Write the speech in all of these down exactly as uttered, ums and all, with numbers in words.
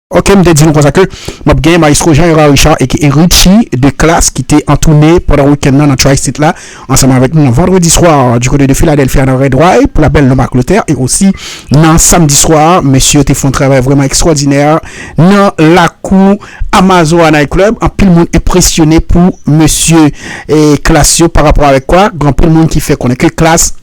Ok, m te di nou konsa ke m ap gen Maestro Jean Hérard Richard aka Richie de Klass ki te an toune pandan wikenn nan nan Tri-State la, ansanm avèk nou nan Vendredi Soir du côté de Philadelphia nan Red Way pou labèl Lomba Clotaire, e osi nan Samedi Soir, mesye yo te fè yon travay vrèman ekstwòdinè nan lakou Amazora Night Club. Anpil moun enpresyone pou mesye, eh, Klass yo pa rapò avèk kwa, gen anpil moun ki fè konnen ke Klass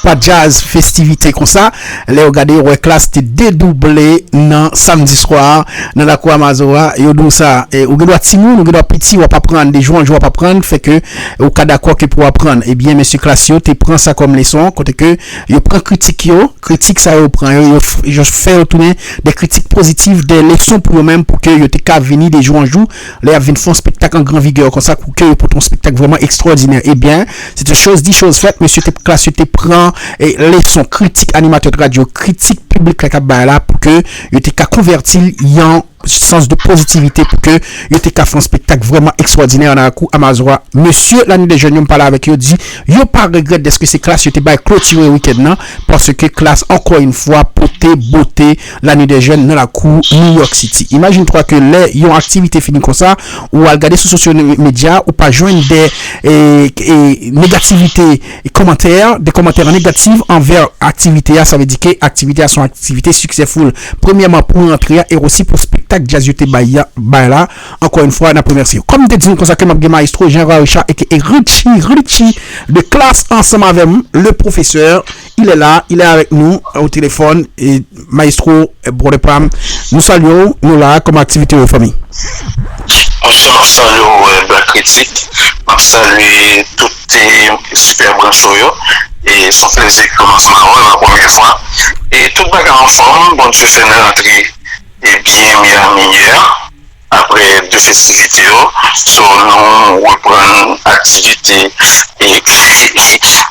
pa djaz festivite konsa. Lè yo gade, yo wè Klass te dedouble nan Samedi Soir nan lakou Amazora. Yo di w sa, eh, ou gen dwa timoun, ou gen dwa piti, w ap aprann, de jou an jou w ap aprann, fè ke ou ka dakò ke pou w aprann. Ebyen, mesye Klass yo te pran sa kòm leson, kote ke yo pran kritik yo, kritik sa yo pran yo, yo f-, yo fè yo tounen de kritik pozitif, de leson pou yo menm, pou ke yo te ka vini de jou an jou, lè y ap vin fè yon spektak an gran vigè konsa, pou ke yo pote yon spektak vrèman ekstwòdinè. Ebyen, se te choz di, choz fèt, mesye te Klass yo te pran, eh, leson, kritik animatè radyo, kritik piblik la k ap bay la, pou ke yo te ka konvèti l yon sans de pozitivite, pou ke yo te ka fè yon spektak vrèman ekstwòdinè nan lakou Amazora. Mesye Lane dè Jèn yo, m pale avèk yo, di yo pa regrèt dèske se Klass yo te bay klotire wikenn nan, paske Klass, ankò yon fwa, pote bote Lane dè Jèn nan lakou New York City. Imajine twa ke lè yon aktivite fini konsa, ou al gade sou sosyo medya, ou pa jwenn de, eh, eh, negativite, kòmantè, de kòmantè negatif anvè aktivite a, sa vle di ke aktivite a se yon aktivite successful. Premyèman, pou rantre a, e osi pou spektak djaz yo te bay a, bay la. Ankò yon fwa, n ap remèsye yo. Kòm m te di nou konsa ke m ap gen Maestro Jean Hérard Richard aka Richie, Richie de Klass ansanm avè m, le professeur, il est là, il est avec nous au téléphone, e Maestro, eh, brother pa m, nou salye w, nou la, kòman aktivite yo, fanmi? Monchè, m ap salye w, eh, Black Critic, m ap salye tout, eh, sipè brancho yo, e se yon plezi pou m ansanm avè w la premyè fwa, e tout bagay anfòm, Bondye fè n rantre, e byen, miyè, miyè. Apre de festivite yo, so, nou reprann aktivite, e,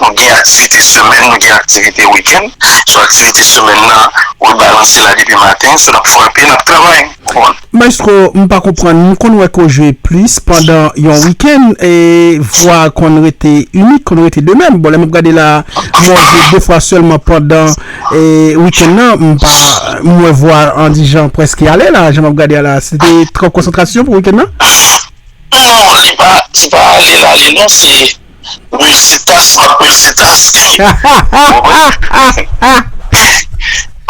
nou gen aktivite semèn, nou gen aktivite wikenn. So, aktivite semèn nan rebalanse la depi maten, so, n ap frape, n ap travay. Ou konprann? Maestro, m pa konprann. M konn wè ke w jwe plis pandan yon wikenn, e vwa konn rete inik, konn rete de menm. Bon, lè m ap gade la, m wè w jwe de fwa sèlman pandan e wikenn nan, m pa, m wè vwa Andy Jean prèske ale la, jan m ap gade a la. Se te twòp konsantrasyon pou wikenn nan? Non, li pa, li pa ale la, li non, se multitask, m ap multitask.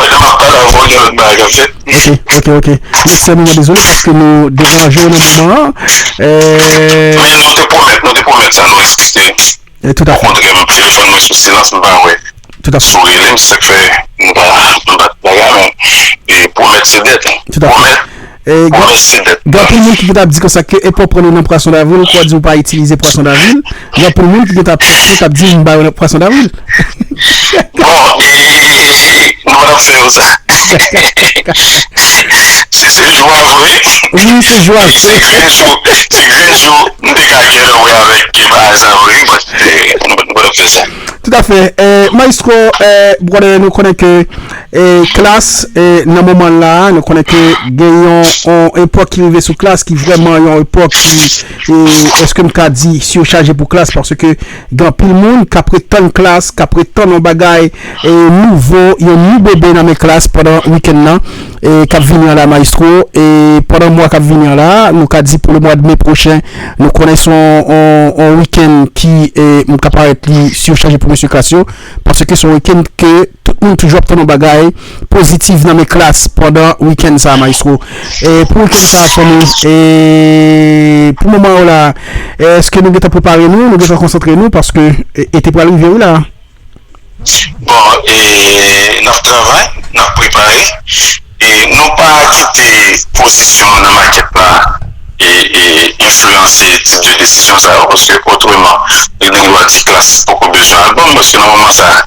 Pandan m ap pale avè w, gen lòt bagay k ap fèt. Ok, ok, ok. Mèsi anpil, dezole paske nou deranje w nan moman an. Eh, men nou te pwomèt, nou te pwomèt sa, nou respekte. E, tout à fait. Okontrè, m telefòn mwen sou silans, m pa wè. Tout à fait. Si w rele m, se sa k fè m pa, m pa t bagay, men, e, pwomèt se dèt, hein. Tout à fait. Pwomèt, e, gen, pwomèt se dèt. Gen anpil moun ki t ap di konsa ke e pa w pran nou nan pwason davril, ou kwa di w pa itilize pwason davril. Gen anpil moun ki t ap, ki t ap di m ba yo nan pwason davril. Bon, e, nou pa t ap fè yo sa. Si se jwa vre, wi, se jwa. Si se grenn jou, si grenn jou, m te ka gen lè wè avèk ke bagay sa yo, wi, but, eh, nou, nou pa t ap fè sa. Tout à fait. Eh, Maestro, eh, brother, nou konnen ke, eh, Klass, eh, nan moman la, nou konnen ke gen yon, yon epòk ki rive sou Klass, ki vrèman yon epòk ki, eh, èske m ka di, sichaje pou Klass, paske gen anpil moun k ap ret tann Klass, k ap ret tann yon bagay, e, nouvo, yon nou bebe nan men Klass pandan wikenn nan, e, k ap vini an la, Maestro. E pandan mwa k ap vini an la, nou ka di pou le mwa de me pwochen, nou konnen se yon, yon, yon wikenn ki, e, m ka parèt li sichaje pou mesye Klass yo, paske se yon wikenn ke tout moun toujou ap tann yon bagay pozitif nan men Klass pandan wikenn sa, Maestro. E pou wikenn sa, fanmi, e pou moman yo la, èske nou gentan prepare nou, nou gentan konsantre nou, paske, e, ete pral rive wi la. Bon, e, n ap travay, n ap prepare, e nou pa kite pozisyon nou nan makèt la, e, e enfliyanse tip de desizyon sa yo, paske otreman, li gen dwa di Klass poko bezwen albòm, paske nan moman sa,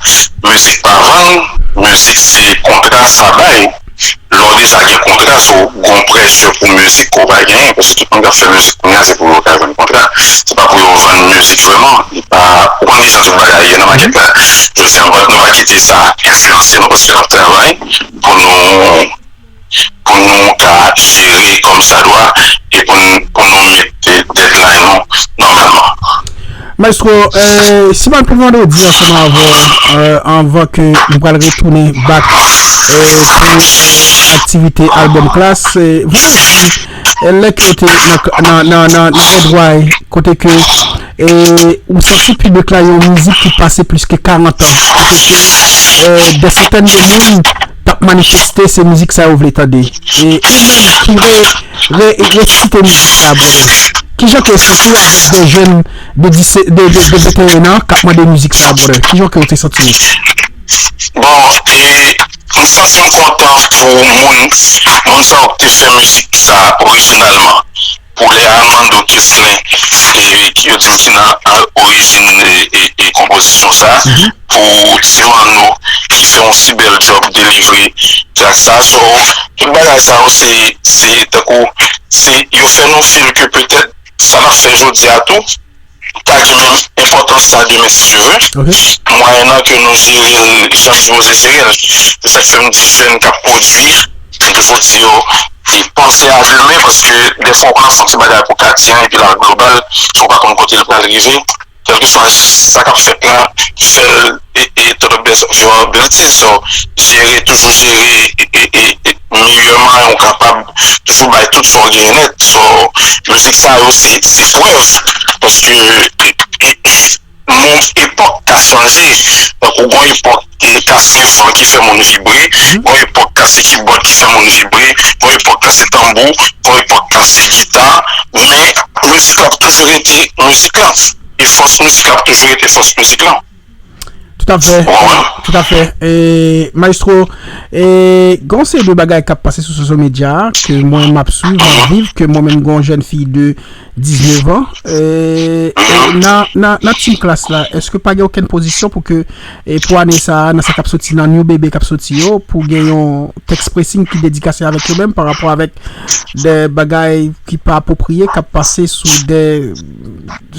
mizik pa vann, mizik se kontra sa bay. Lè w deja gen kontra, so, gon prèsyè pou mizik ke w pa genyen, paske tout moun k ap fè mizik kounye a, se pou yo ka jwenn kontra. Se pa pou yo vann mizik vrèman. Li pa, ou konn kijan tout bagay ye nan makèt la. Jodi a, nou pa, nou pa kite sa enfliyanse nou, paske n ap travay pou nou, pou nou ka jere kòmsadwa e pou n, pou nou mete deadline nou nòmalman. Maestro, eh, si m al pou vandredi ansanm avè w, eh, anvan ke m pral retounen back, eh, pou, eh, aktivite album Klass, eh, vandredi, eh, lè ke w te nan, nan, nan, nan, nan Red Wine, kote ke, eh, ou santi piblik la yon mizik ki pase plis ke karant an, kote ke, eh, dè santèn de moun t ap manifeste se mizik sa yo vle tande. E ou menm ki re, re, resite mizik sa, brother, kijan ke w santi w avèk de jèn de dis, de, de, de venteyen an k ap mande mizik sa, brother? Kijan ke w te santi w? Bon, e, m santi m kontan pou moun, moun sa yo k te fè mizik sa orijinalman. Pou lè Armando Keslen, e, ki yo di m ki nan, a, orijin, e, e, e konpozisyon sa, pou Ti Manno ki fè yon si bèl djòb delivre track sa. So, tout bagay sa yo, se, se tankou, se, yo fè nou feel ke petèt sa n ap fè jodi a tou, ta gen menm enpòtans sa demen, si Dye vle. Ok. Mwayennan ke nou jere l jan n sipoze jere l. Se sa k fè m di jèn k ap pwodui, m toujou di yo, panse a demen, paske dèfwa w konn ap fè yon ti bagay pou katye a, epi l al global, san w pa konn kote l pral rive. Kèlkeswa sa k ap fèt la, fè l, e, e, to the best of your ability. So, jere, toujou jere, e, e, e, e, meyèman ou kapab, toujou bay tout sa w genyen nèt. So, mizik sa yo, se, se prèv, paske, e, e, e, moun, epòk ka chanje. Tankou gon epòk, e, ka se van ki fè moun vibre, gon epòk ka se kibòd ki fè moun vibre, gon epòk ka se tanbou, gon epòk ka se gita, men mizik la ap toujou rete mizik la. E fòs mizik la ap toujou rete fòs mizik la. Toutafè. Ou konprann? Toutafè. E, Maestro, e, gon seri de bagay k ap pase sou social media ke mwen m ap swiv, m ap viv, ke mwen menm gon jèn fi de diznèf an. E, e, nan, nan, nan Team Klass la, èske pa gen okenn pozisyon pou ke, e, pou ane sa a, nan sa k ap soti, nan New Bebe k ap soti yo, pou gen yon tèks pressing ki dedikase avèk yo menm pa rapò avèk de bagay ki pa apwopriye k ap pase sou de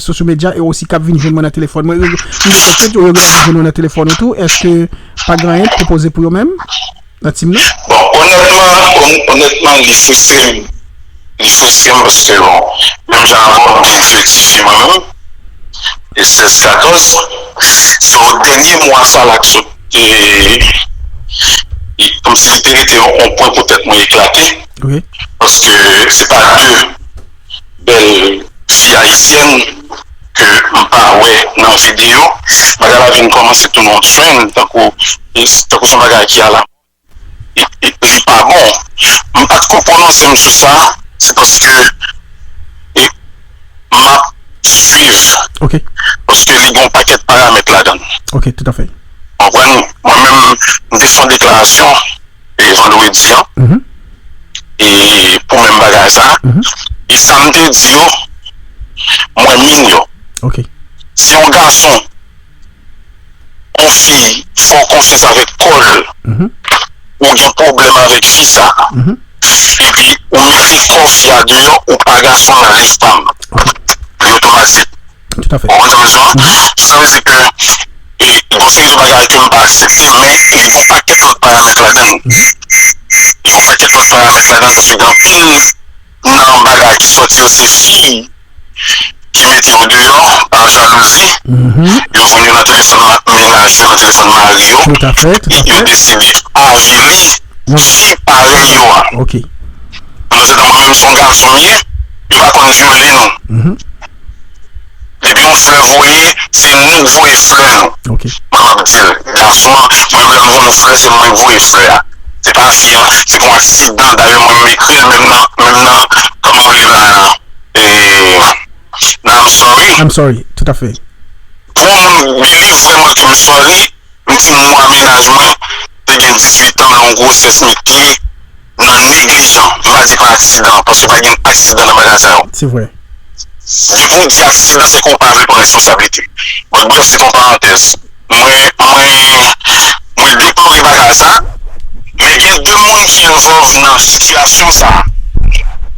social media e osi k ap vin jwenn mwen nan telefòn mwen. Yo, yo, yo, yo, yo vin jwenn mwen nan telefòn ou tou. Èske pa gen anyen pwopoze pou yo menm nan Team nan? Bon, onètman, on-, onètman, li fristre m. Li fristre m paske, bon, menm jan avè w, m te di l ti fi mwen menm. E sèz katòz. So, dènye mwa sa la k sot, e, e kòmsi li te rete yon, yon pwen pou tèt mwen eklate. Ok. Paske se pa de bèl fi ayisyèn ke m pa wè nan videyo. Bagay la vin kòmanse tounen yon trend, tankou, tankou se yon bagay ki a la, e, e, li pa bon. M pa t ko pwononse m sou sa, se paske, e, m ap swiv. Ok. Paske li gen yon pakèt paramèt ladan l. Ok, toutafè. Konprann? Mwen menm, m te fè yon deklarasyon e vandredi an, e pou menm bagay sa, e sa m te di yo, mwen min yo. Ok. Si yon gason, yon fi, fè w konfyans avèk kò l, ou gen pwoblèm avèk fi sa, epi ou mete kò fi a deyò, ou pa gason nan liv pa m. Li otomatik. Toutafè. Ou konprann sa m di w? Sa vle di ke, e, gon seri de bagay ke m pa aksepte, men li gon pakèt lòt paramèt ladan l. Li gon pakèt lòt paramèt ladan l, paske gen anpil nan bagay ki sòti yo, se fi ki mete yo deyò pa jalouzi. Yo jwenn yo nan telefòn ma-, mennaj yo, nan telefòn mari yo. Toutafè, toutafè. Yo deside avili fi parèy yo a. Ok. Pandan se tan mwen menm se yon gason m ye, yo pa konn vyole nou. Depi yon flè voye, se nou k voye flè nou. Ok. Mwen m ap di l, gason an, mwen menm lè m voye yon flè, se mwen k voye flè a. Se pa fi an, se pou aksidan, dayè mwen m ekri l menm nan, menm nan, kòman yo rele l la, e, nan I'm sorry. I'm sorry, toutafè. Pou yon moun believe vrèman ke m sorry, m di mwa mennaj mwen te gen dizuit an lè yon gwosès mete nan neglijan. M pa di pa aksidan, paske pa gen aksidan nan bagay sa yo. Se vre. Depi w di aksidan, se ke w pa vle pran responsablite. But bref, se te yon parantèz. Mwen, mwen, mwen deplore bagay sa. Men gen de moun ki envòlv nan sitiyasyon sa,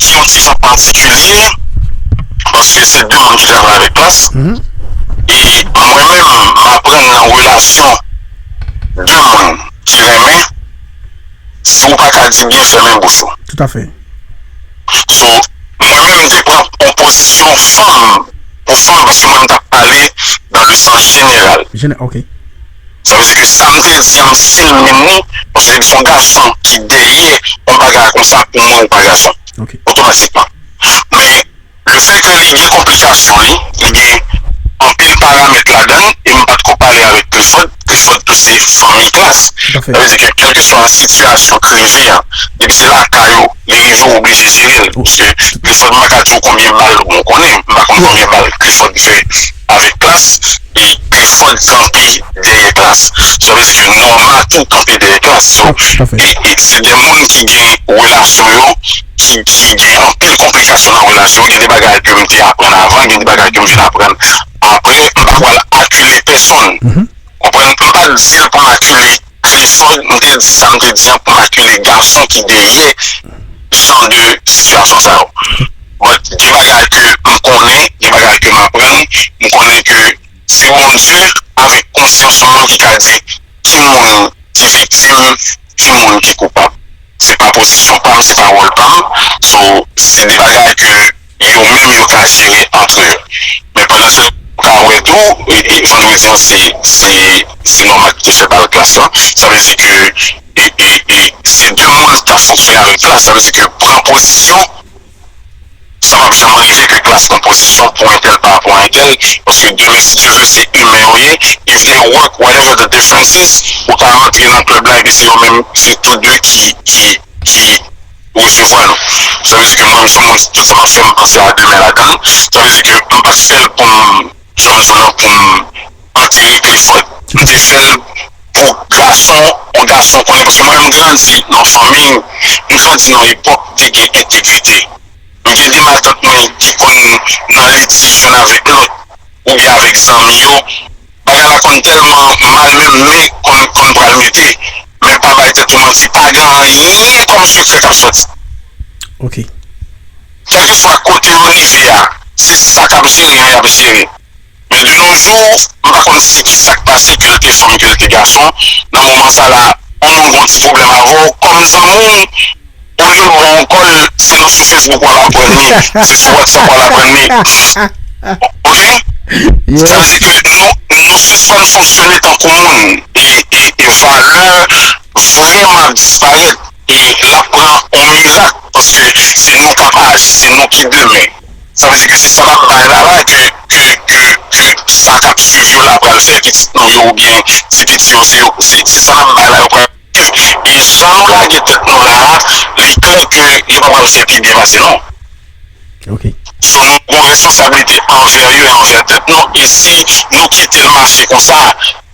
ki yon ti jan patikilye, paske se de moun ki travay avèk Klass. E mwen menm, m aprann nan relasyon de moun ki renmen, si w pa ka di byen, fèmen bouch ou. Toutafè. So, mwen menm, m te pran yon pozisyon fanm pou fanm, paske mwen m t ap pale dans le sens général. Sa vle di ke sa m te di an, m filme ni, paske se yon gason ki dèyè yon bagay konsa, pou mwen ou pa gason. Otomatikman. Men, lefètke li gen konplikasyon li, li gen anpil paramèt ladan l, e m pa t ko pale avèk Clifford, Clifford tou se fanmi Klass. Sa vle di ke kèlkeswa sitiyasyon k rive an, depi se lakay ou, li rive ou oblije jere l. Paske Clifford m pa ka di w konbyen bal, bon, ou konnen, m pa konn konbyen bal Clifford fè avèk Klass, e Clifford kanpe dèyè Klass. Sa vle di ke Norma tou kanpe dèyè Klass. So, e, e se de moun ki gen relasyon yo, ki, ki gen anpil konplikasyon nan relasyon yo. Gen de bagay ke m te aprann avan, gen de bagay ke m vin aprann apre. M pa pral akile pèsonn. Konprann? M pa di l pou m akile Clifford, m te di sa m te di an pou m akile gason ki dèyè jan de sitiyasyon sa yo. But, gen bagay ke m konnen, gen bagay ke m aprann, m konnen ke se Bondye avèk konsyans mwen ki ka di ki moun ki viktim, ki moun ki koupab. Se pa pozisyon pa m, se pa wòl pa m. So, se de bagay ke yo menm yo ka jere antre yo. Men pandan se tan, ou ka wè tou, e, e, vandredi an, se, se, se Norma ki te fè bal Klass lan. Sa vle di ke, e, e, e, se de moun k ap fonksyone avèk Klass. Sa vle di ke pran pozisyon, sa p ap janm rive ke Klass pran pozisyon pou entèl pa rapò a entèl, paske demen, si Dye vle, se imen yo ye. If they work, whatever the difference is, ou ka rantre nan klèb la, epi se yo menm, se tou de ki, ki, ki resevwa nou. Sa vle di ke mwen, m se moun, tout sa m ap fè, m panse a demen ladan l. Sa vle di ke m pa t fè l pou m, jan m di w lan, pou m antere Clifford. M te fè l pou gason, pou gason konnen, paske mwen, m grandi nan fanmi, m grandi nan epòk te gen entegrite. M gen de matant mwen ki konn nan litij youn avèk lòt, oubyen avèk zanmi yo. Bagay la konn tèlman mal menm, men konn, konn pral mete. Men pa bay tèt ou manti, pa gen anyen kòm sekrè k ap sòti. Kèlkeswa kote yo rive a, se sa k ap jere an y ap jere. Men de nos jours, m pa konn si ki sa k pase, ke l te fanm, ke l te gason. Nan moman sa la, yon moun gen yon ti pwoblèm avè w, kòm zanmi w, olye w ba w yon kòl, se nan sou Facebook w al aprann li, se sou WhatsApp w al aprann li. Oke? Sa vle di ke nou, nou sispann fonksyone tankou moun. E, e, e valè vrèman ap disparèt. E l ap pran yon mirak, paske se nou k ap aji, se nou ki demen. Sa vle di ke se sa n ap bay la la, ke, ke, ke, ke sa k ap swiv yo la pral fè pitit nou yo oubyen ti piti yo, se yo, se, se sa n ap bay la yo pral swiv. E jan nou lage tèt nou la a, li klè ke yo pa pral fè pi byen pase nou. So, nou gen yon responsablite anvè yo e anvè tèt nou, e si nou kite l mache konsa,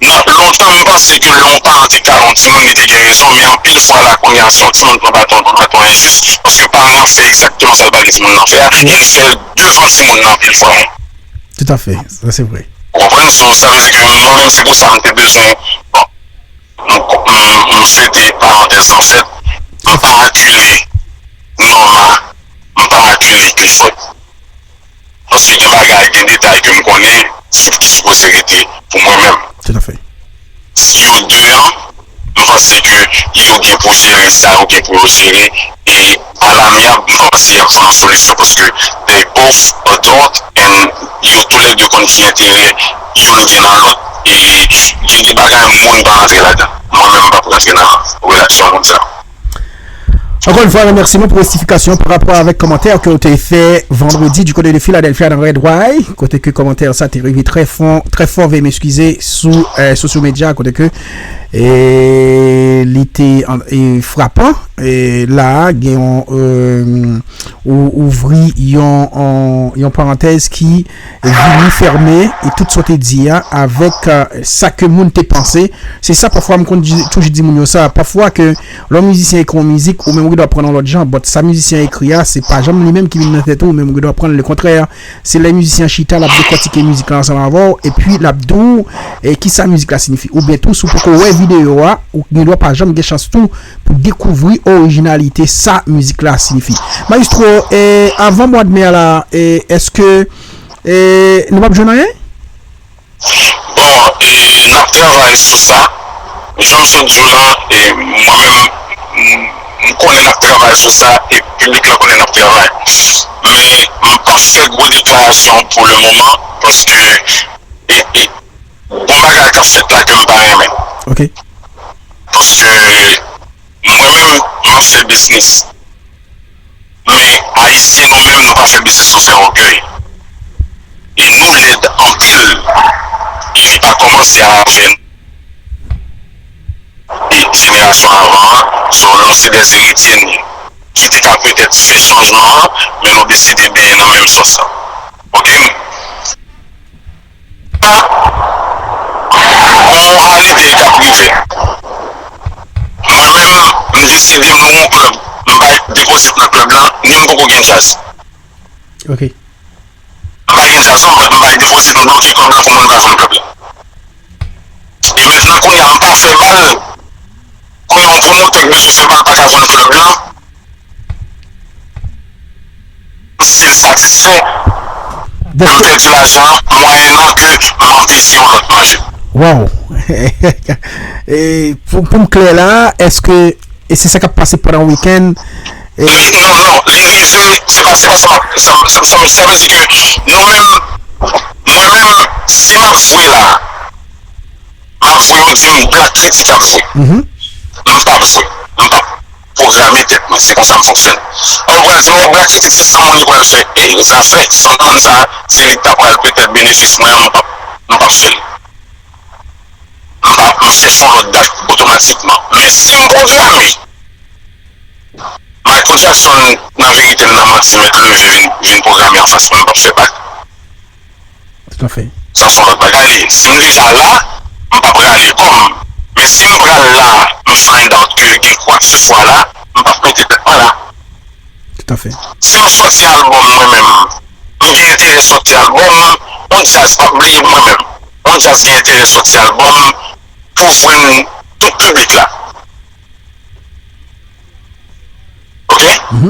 nan, lontan m panse ke lè yon paran te kale yon timoun, li te gen rezon, men anpil fwa la, kounye a, si yon timoun pran baton, pran baton enjis, paske paran an fè egzakteman sa l pa vle timoun nan fè a, e li fè l devan timoun nan anpil fwa. Toutafè, sa se vre. Ou konprann? So, sa vle di ke mwen menm, se pou sa m te bezwen, bon, m, m, m fete parantèz lan fèt, m pa akile Norma, m pa akile Clifford. Paske gen bagay, gen detay ke m konnen, se, ki sipoze rete pou mwen menm. Toutafè. Si yo de an, m panse ke yo gen pou jere sa yo gen pou yo jere, e alamyab, m panse y ap jwenn yon solisyon, paske they both adult and yo toulède konn ki enterè youn gen nan lòt, e gen de bagay moun pa rantre ladan. Mwen menm, m p ap rantre nan relasyon moun sa yo. Encore une fois, remerciement pour rectification par rapport avec commentaire que vous avez fait vendredi du côté de Philadelphia dans Red Y. Côté que commentaire ça t'est arrivé très fort, très fort, veuillez m'excuser, sous euh, social media, côté que et li te an- e frapan. E la gen yon euh, ou ouvri yon yon, yon parantèz ki vini fèmen e tout sa w te di a avèk euh, sa ke moun te panse. Se sa pafwa m konn di- toujou di moun yo sa. Pafwa ke lè yon mizisyen ekri yon mizik, ou menm ou gen dwa pran l yon lòt jan, but sa mizisyen ekri a, se pa janm li menm ki vin nan tèt ou, ou menm ou gen dwa pran l le kontrè. Se lè mizisyen an chita, l ap dekòtike mizik la ansanm avè w, epi l ap di w e, kisa mizik la siyifi. Oubyen tou, si w poko wè videyo a, ou gen dwa pa janm gen chans tou pou dekouvri orijinalite sa mizik la siyifi. Mayestwo, e, avan mwa de me a la, e, èske e, nou p ap jwenn anyen? Bon, e, n ap travay sou sa. Jan m sot di w la, e, mwen menm, m, m konnen n ap travay sou sa, e piblik la konnen n ap travay. Men, m p ap fè gwo deklarasyon pou le moman, paske, e, e, bon bagay k ap fèt la ke m pa renmen. Ok. Paske, mwen menm, m ap fè biznis. Men, Ayisyen, nou menm, nou pa fè biznis, nou fè ògèy. E nou lèd anpil. E li pa kòmanse avè e jenerasyon avan an. So, nou se dè eritye ki te ka petèt fè chanjman an, men nou deside benyen nan menm sans lan. Ok? Gon ale dèyè k ap rive. Mwen menm, m deside m lwe yon klèb. M bay depozit nan klèb lan, ni m poko gen djaz. Ok. M pa gen djaz non, m bay depozit, m bloke klèb lan pou moun pa jwenn klèb lan. E mentnan kounye a m pa fè bal. Kounye a yon pwomotè k bezwen fè bal pa ka jwenn klèb lan. Si l satisfè, m pèdi lajan an mwayennan ke m anpeche yon lòt manje. Wow! E, pou, pou m klè la, èske e se sa k ap pase pandan wikenn? E, Non, non, li rive, se pa, se pa sa m ap, sa, sa, sa, sa vle di ke nou menm, mwen menm, si m ap jwe la, m ap jwe, yo di m Black Critic ap jwe. M p ap jwe. M p ap pwograme tèt mwen. Se konsa m fonksyone. An, yo pral di m, o, Black Critic, se san moun li pral fè. E, zafè san moun sa, se li k ta pral petèt benefis mwen an, m p ap, m p ap fè l. M p ap, m chèche yon lòt dat otomatikman. Men si m pwograme, Michael Jackson, nan verite, l nan manti, mèt leve vin, vin pwograme anfas mwen, m p ap fè bak. Toutafè. Sa se yon lòt bagay li ye. Si m deja la, m p ap rale kò m. Men si m pral la, m find out ke gen kwakseswa la, m p ap mete tèt mwen la. Toutafè. Si m sòti albòm mwen menm, m gen enterè sòti albòm, yon djaz, pa bliye mwen menm, yon djaz gen enterè sòti albòm pou jwenn tout piblik la. Ok?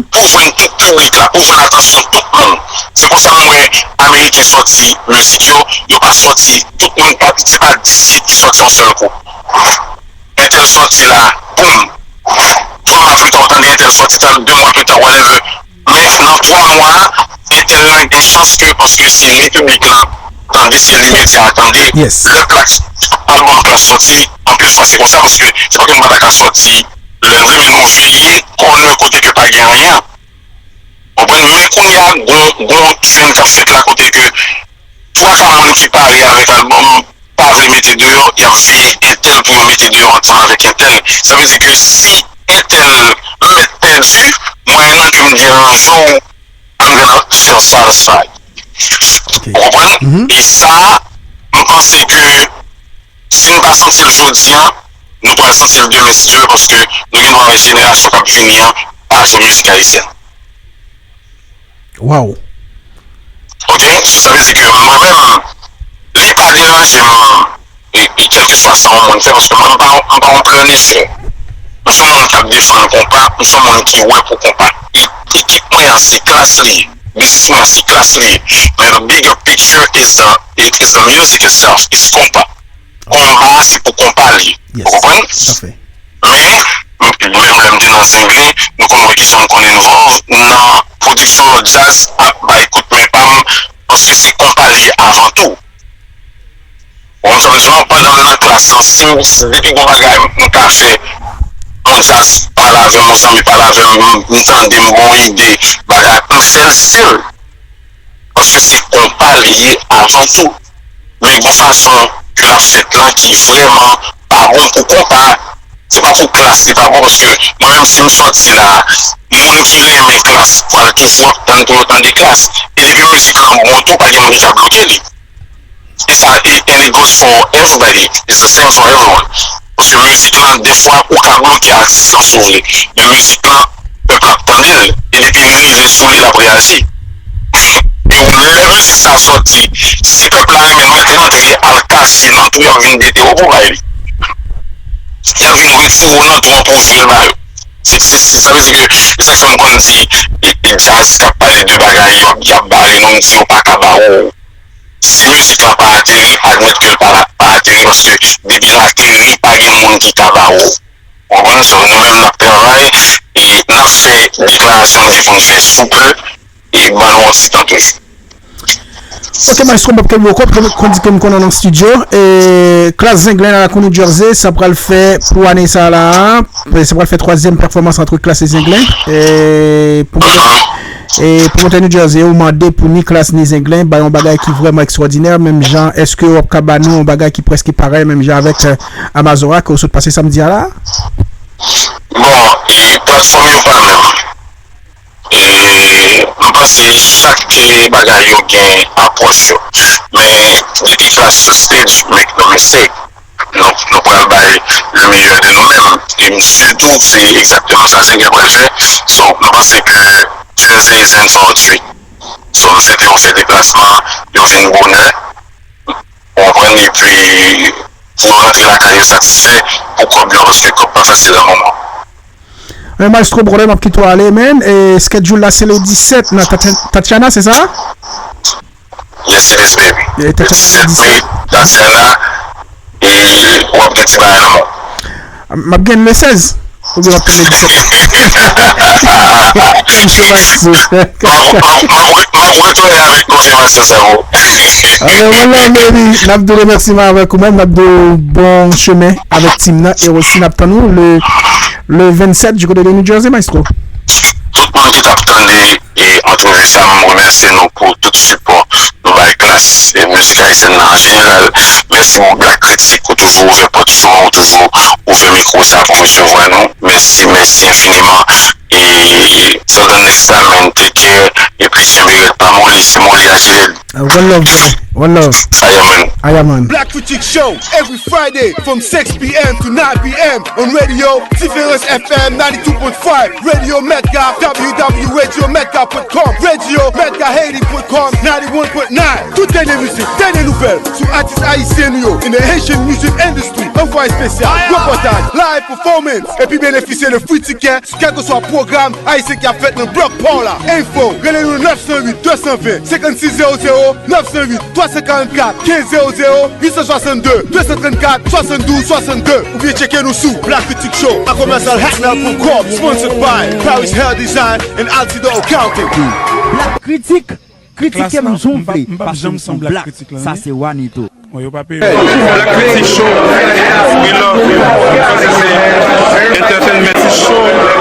Pou jwenn tout piblik la, pou jwenn atansyon tout moun. Se konsa m wè Ameriken sòti mizik yo, yo pa sòti, tout moun pa, se pa dis hit ki sòti yon sèl kou. Entèl sòti la, boum! Twa mwa pita, w tande entèl sòti, tan de mwa pita, whatever. Men nan twa mwa, entèl lan gen chans ke, paske se li piblik lan tande, se li medya a tande, lè plak albòm Klass sòti, anpil fwa se konsa, paske se pa ke nou pa ta ka sòti lè n vle, men nou veye kònè kote ke pa gen anyen. Konprann? Men kounye a, gon, gon trend k ap fèt la kote ke twa ka moun ki pare avèk albòm pa vle mete deyò, y ap veye entèl pou yo mete deyò ansanm avèk entèl. Sa vle di ke si entèl mèt pèdi, mwayennan ke m gen an jou, I'm gonna feel satisfied. Ou konprann? E sa, m panse ke si n pa santi l jodi a, nou pral santi l demen si Dye vle, paske nou gen dwa wè jenerasyon k ap vini an pa jwe mizik ayisyèn. Wow. Ok, so sa vle di ke mwen menm, li pa deranje m, e, e kèlkeswa sa yon moun fè, paske mwen m pa, m pa yon plennifè. M se yon moun k ap defann konpa, m se yon moun ki wè pou konpa. E, ekip mwen an se Klass li ye, biznis mwen an se Klass li ye. Men the bigger picture is the, is the music itself, is konpa. Konba a se pou konpa li ye. Ou konprann? Men, m, menm lè m te nan Zenglen, nou konn wè kisa m konn involve nan pwodiksyon lòt djaz, ap bay kout men pa m, paske se konpa li ye avan tou. Ou konprann sa m di w? Pandan m nan Klass lan, si m, si depi gon bagay m ka fè, yon djaz pale avè m, yon zanmi pale avè m, m, m tande m gon ide, bagay, m fè l still. Paske se konpa li ye avan tou. Men gon fason ke l ap fèt lan ki vrèman pa bon pou konpa. Se pa pou Klass li pa bon, paske mwen menm si m sòti la, moun ki renmen Klass pral toujou ap tann pou yo tande Klass. E depi mizik lan bon tou, pa gen moun ki ka bloke li. E sa, e, and it goes for everybody. It's the same for everyone. Paske mizik lan, defwa, ou ka bloke atis lan si w vle. Men mizik lan, pèp la ap tande l. E depi li rive sou li, l ap reyaji. E lè mizik sa sòti, si pèp la renmen l, mèt antre al kache nan twou y ap vin dete w pou bay li. Y ap vin retire w nan twou an pou w jwe l ba yo. Se, se, se, sa vle di ke, e sa k fè m konn di, e, e djaz k ap pale de bagay, y ap, y ap bare nou, m di yo pa ka ba w. Si mizik lan pa ateri, admèt ke l pa la, pa ateri, paske depi l ateri, pa gen moun ki ka ba w. Ou konprann? So, nou menm n ap travay e n ap fè deklarasyon nou gen pou n fè sou pe e ban nou yon ti tan toujou. Ok, maestro, m p ap kenbe w ankò, konn di ke m konnen w nan estidyo. E, Klass Zenglen a Lakou New Jersey, sa pral fè pou ane sa la a, sa pral fè twazyèm pèfòmans antre Klass e Zenglen. E, pou moman, e, pwomotè New Jersey yo mande pou ni Klass ni Zenglen bay yon bagay ki vrèman ekstwòdinè, menm jan, èske w ap ka ba nou yon bagay ki prèske parèy, menm jan avèk, e, Amazora ke w sot pase samdi a la? Bon, e, platfòm yo pa menm. E, m panse chak, e, bagay yo gen apwòch yo. Men, depi Klass sou stage, make no mistake, nou, nou pral bay le meilleur de nou menm. E m si tou se egzakteman sa Zenglen pral fè. So, m panse ke Jerseyans fè yon treat. So, m swete yo fè deplasman, yo vin bonè. Ou konprann? Epi, pou yo rantre lakay yo satisfè, pou kòb yo, paske kòb pa fasil nan moman. Men maestro, brother, m ap kite w ale, man. E, schedule la, se le disèt nan Tati-, Tatiana, se sa? Yes, it is, baby. E, Tatiana, le disèt. Tatiana, e w ap gen ti bagay nan men w. M ap gen le sèz. Oubyen w ap gen le disèt. Kòm se maestro. M ap, m ap, m ap, m ap retounen avèk konfimasyon sa yo. Alò, one love, baby. N ap di w remèsiman avèk ou menm, n ap di w bon chemen avèk team nan. E osi, n ap tann ou le, le vennsèt du côté de New Jersey, maestro. Tout moun ki t ap tande e antrevi sa, m remèsye nou pou tout sipò nou bay Klass e mizik ayisyèn nan an jeneral. Mèsi pou Black Critic, ou toujou ouvè pòt sou mwen, ou toujou ouvè mikwo sa pou resevwa nou. Mèsi, mèsi enfiniman. E till the next time, man, take care. Epi kenbe rèd, pa moli, se moli a ki rèd. Uh, one love, brother. One love. Aya, man. Aya, man. Black Critic Show every Friday from six p.m. to nine p.m. on Radio Différence F M ninety-two point five, Radio Metga, w w w radio metga point com, Radio Metga Haiti point com, ninety-one point nine. Tout dènye mizik, dènye nouvèl sou atis ayisyen nou yo in the Haitian music industry. Anvwaye espesyal, repòtaj, live performance, epi benefisye de free ticket sou kèlkeswa pwogram ayisyen k ap fèt nan blòk pa w la. Enfo, rele nou nèf san uit, de san ven, senkannsis zewo zewo, nèf san uit, twa san karannkat, kenz zewo zewo, uit san swasanndde, de san trannkat, swasanndou, swasanndde, oubyen tcheke nou sou Black Critic Show a commercial hackmail point com, sponsored by Paris Hair Design and Altidor Accounting. Black Critic, kritike m jan w vle, paske m se yon black, sa se Wanito. Bon, yo pa peye. Black Critic Show, we love you. Entertainment Show.